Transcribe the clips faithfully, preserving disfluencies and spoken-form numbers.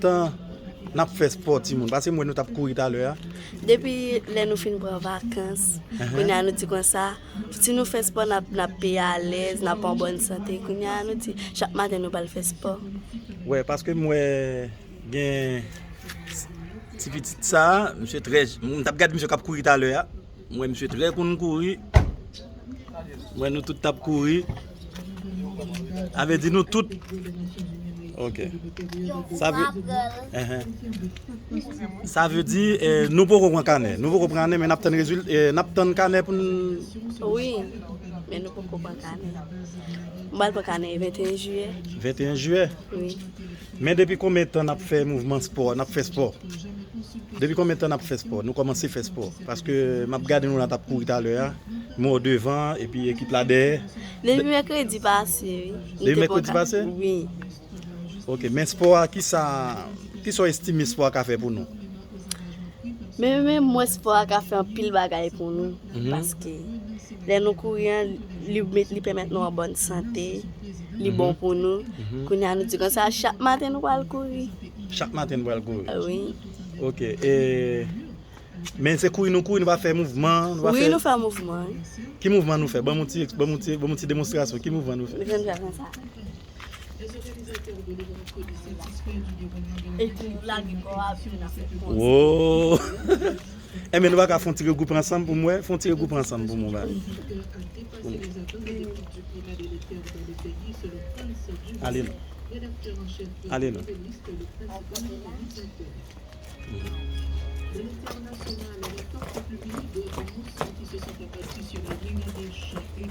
tan n ap fè spò, timoun? Paske m wè nou t ap kouri talè a. Depi lè nou fin pran vakans, kounye a nou di konsa, si nou fè spò, n ap, n ap pi alèz, n ap an bòn sante. Kounye a nou di, chak maten nou pral fè spò. Wè, paske m wè gen ti pitit sa, misye trè, m t ap gade misye k ap kouri talè a. M wè misye trè konn kouri. M wè nou tout t ap kouri. Sa vle di nou tout. Ok. Sa vle, enhen. Sa vle di, eh, nou poko pran kanè. Nou poko pran kanè, men n ap tann rezil-, eh, n ap tann kanè pou n. Wi, men nou poko pran kanè. M pral pran kanè venteyen jiyè. Venteyen jiyè? Wi. Men depi konbyen tan n ap fè mouvman spò, n ap fè spò? Depi konbyen tan n ap fè spò? Nou kòmanse fè spò. Paske m ap gade nou la t ap kouri talè a. M wè w devan, epi ekip la dèyè. Depi mèkredi pase, wi. Depi mèkredi pase? Wi. Ok, men spò a, kisa, kisa w estime spò a ka fè pou nou? Men, men mwen, spò a ka fè anpil bagay pou nou. Mhm. Paske lè nou kouri an, li met, li pèmèt nou an bòn sante, li bon pou nou. Mhm. Kounye a nou di konsa, chak maten nou pral kouri. Chak maten nou pral kouri? Wi. Ok, e, men se kouri nou kouri, nou pa fè mouvman, nou pa fè. Wi, nou fè mouvman, wi. Ki mouvman nou fè? Ban m yon ti, ban m yon ti, ban m yon ti demonstrasyon. Ki mouvman nou fè? Nou fè, nou fè konsa. Epi nou lage kò a, epi n ap fè konsa. Wo! Enben, nou pa ka fè yon ti regwoupe ansanm pou m wè? Fè yon ti regwoupe ansanm pou m wè. Ale non. Ale non. De l'international à la force plus humide, des monstres qui se sont abattus sur la Bangladesh et Inde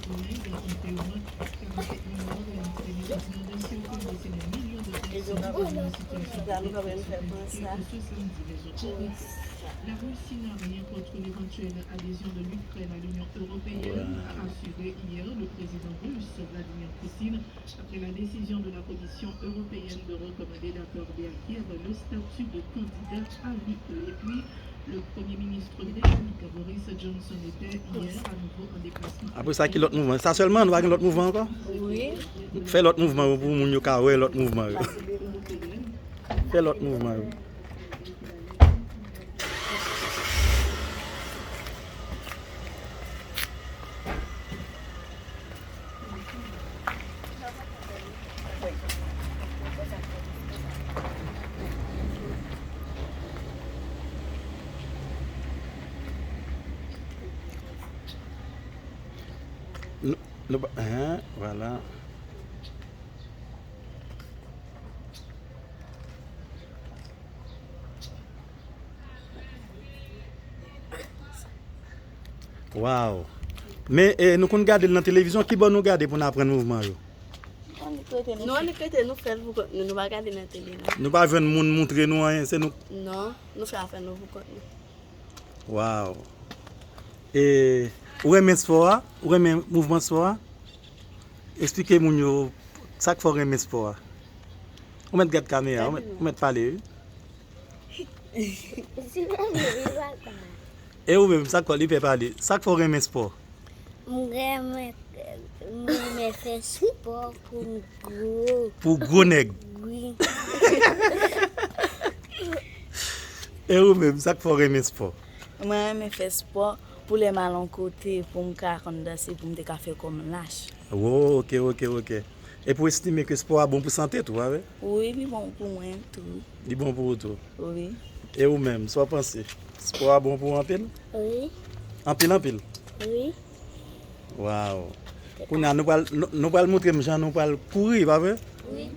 en payant quarante-sept milliards de dollars. Ces inondations ont laissé des millions de personnes dans une situation catastrophique et que soixante-dix maisons ont été. La Russie n'a rien contre l'éventuelle adhésion de l'Ukraine à l'Union européenne, a assuré hier le président russe Vladimir Poutine. Après la décision de la Commission européenne de recommander d'accorder à Kiev le statut de candidat à l'U E, et puis le Premier ministre britannique Boris Johnson était hier à nouveau en déplacement. Apre sa, ki lòt mouvman? Sa sèlman, nou pa gen lòt mouvman ankò? Wi. Fè lòt mouvman yo pou moun yo ka wè lòt mouvman yo. Fè lòt mouvman yo. Nou, nou pa, hein, voilà. Waw. Men, eh, nou konn gade l nan televizyon, ki bò nou gade pou n aprann mouvman yo? Nou annik rete, nou fè l pou kont nou, nou pa gade nan tele, non. Nou pa jwenn moun montre nou anyen, se nou. Non, nou fè afè nou pou kont nou. Waw. E, ou renmen spò a? Ou renmen mouvman spò a? Eksplike moun yo sa k fè w renmen spò a. Ou mèt gad kamera, ou mèt, ou mèt pale, wi. E ou menm, sa k fè w, li pè pale? Sa k fè w renmen spò? M renmen, m renmen fè spò pou m gwo. Pou gwo nèg? Wi. E ou menm, sa k fè w renmen spò? Mwen renmen fè spò pou lè m al yon kote, pou m ka konn danse, pou m te ka fè kò m lach. Wo, ok, ok, ok. Epi w estime ke spò a bon pou sante tou, pa vre? Wi, li bon pou mwen tou. Li bon pou ou tou? Wi. E ou menm, sa w panse? Spò a bon pou ou anpil? Wi. Anpil, anpil? Wi. Waw. Kounye a, nou pral, nou, nou pral montre m jan nou pral kouri, pa vre? Wi.